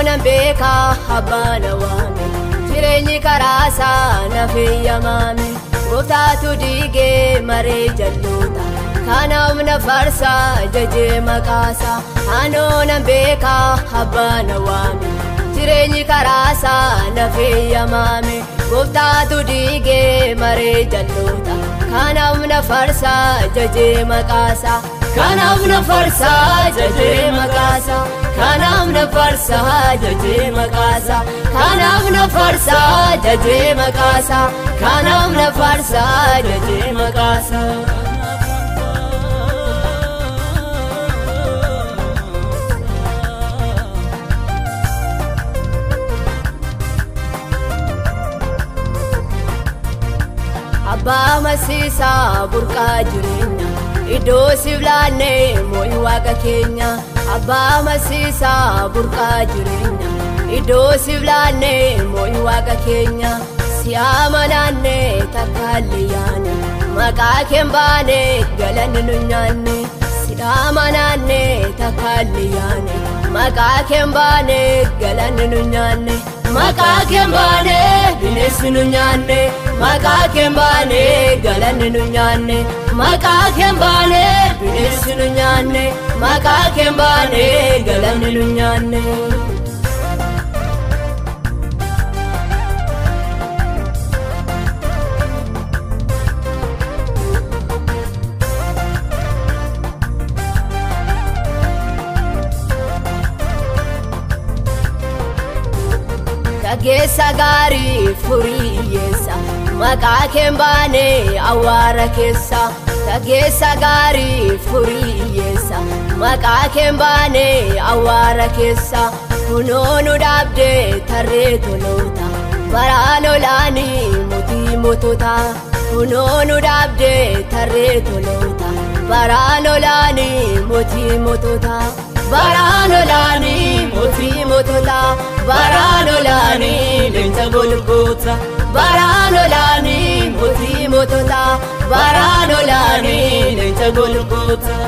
Anoo beekaa abbaan waame jireenyi karaa isaa naaf eeyyamame gooftaatu diigee maree jalloota kanaaf na faarsaa jajee maqaasaa. Anoo beekaa abbaan waame jireenyi karaa isaa naaf eeyyamame gooftaatu diigee maree jalloota kanaaf na faarsaa jajee maqaasaa. Kanaaf na faarsaa jajee maqaasaa. Kanaaf na faarsaa jajee maqaasaa. Kanaaf na faarsaa jajee maqaasaa. Kanaaf na faarsaa jajee maqaasaa. Abbaa masiisaa burqaa jireenya iddoo siif laannee moo'i waaqa keenya. Abbaa masiisaa burqaa jireenya iddoo siif laannee moo'i waaqa keenya. Si amanaannee takkaallee yaane maqaa kee baane galanni nu nyaanne. Si amanaannee takkaallee yaane maqaa kee baane galanni nu nyaanne. Maqaa kee baane bineensi nu nyaanne. Maqaa kee baane galanni nu nyaanne. Maqaa kee baane bineensi nu nyaanne. Maqaa kee baane galanni nu nyaanne. Keessa gaarii furii hiyyeessa maqaa kee baane awwaara keessa. Keessa gaarii furii hiyyeessa maqaa kee baane awwaara keessa. Kunoo nu dhaabdee tarree toloota baraan olaanii mootii mootota. Kunoo nu dhaabdee tarree toloota baraan olaanii mootii mootota. Baraan olaanii mootii mootota. Baraan olaanii leenca golgoota. Baraan olaanii mootii mootota. Baraan olaanii leenca golgoota.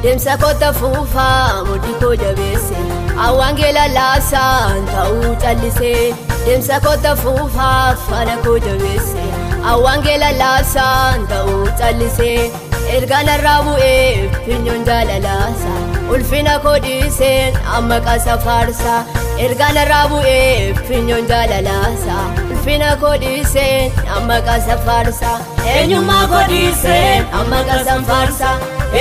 Deemsa kota fuufaa mudhii koo jabeesse awwaangeela laabsaan ta'uu callisee. Deemsa kota fuufaa faana koo jabeesse awwaangeela laabsaan ta'uu callisee. Erga narraa bu'ee finyoon jaalalaasa ulfina koo dhiiseen amma qasa faarsa. Erga narraa bu'ee finyoon jaalalaasa ulfina koo dhiiseen amma qasa faarsa. Eenyummaa koo dhiiseen amma qasa faarsa.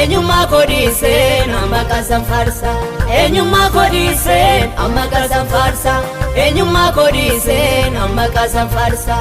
Eenyummaa koo dhiiseen amma qasa faarsa. Eenyummaa koo dhiiseen amma qasa faarsa. Eenyummaa koo dhiiseen amma qasa faarsa.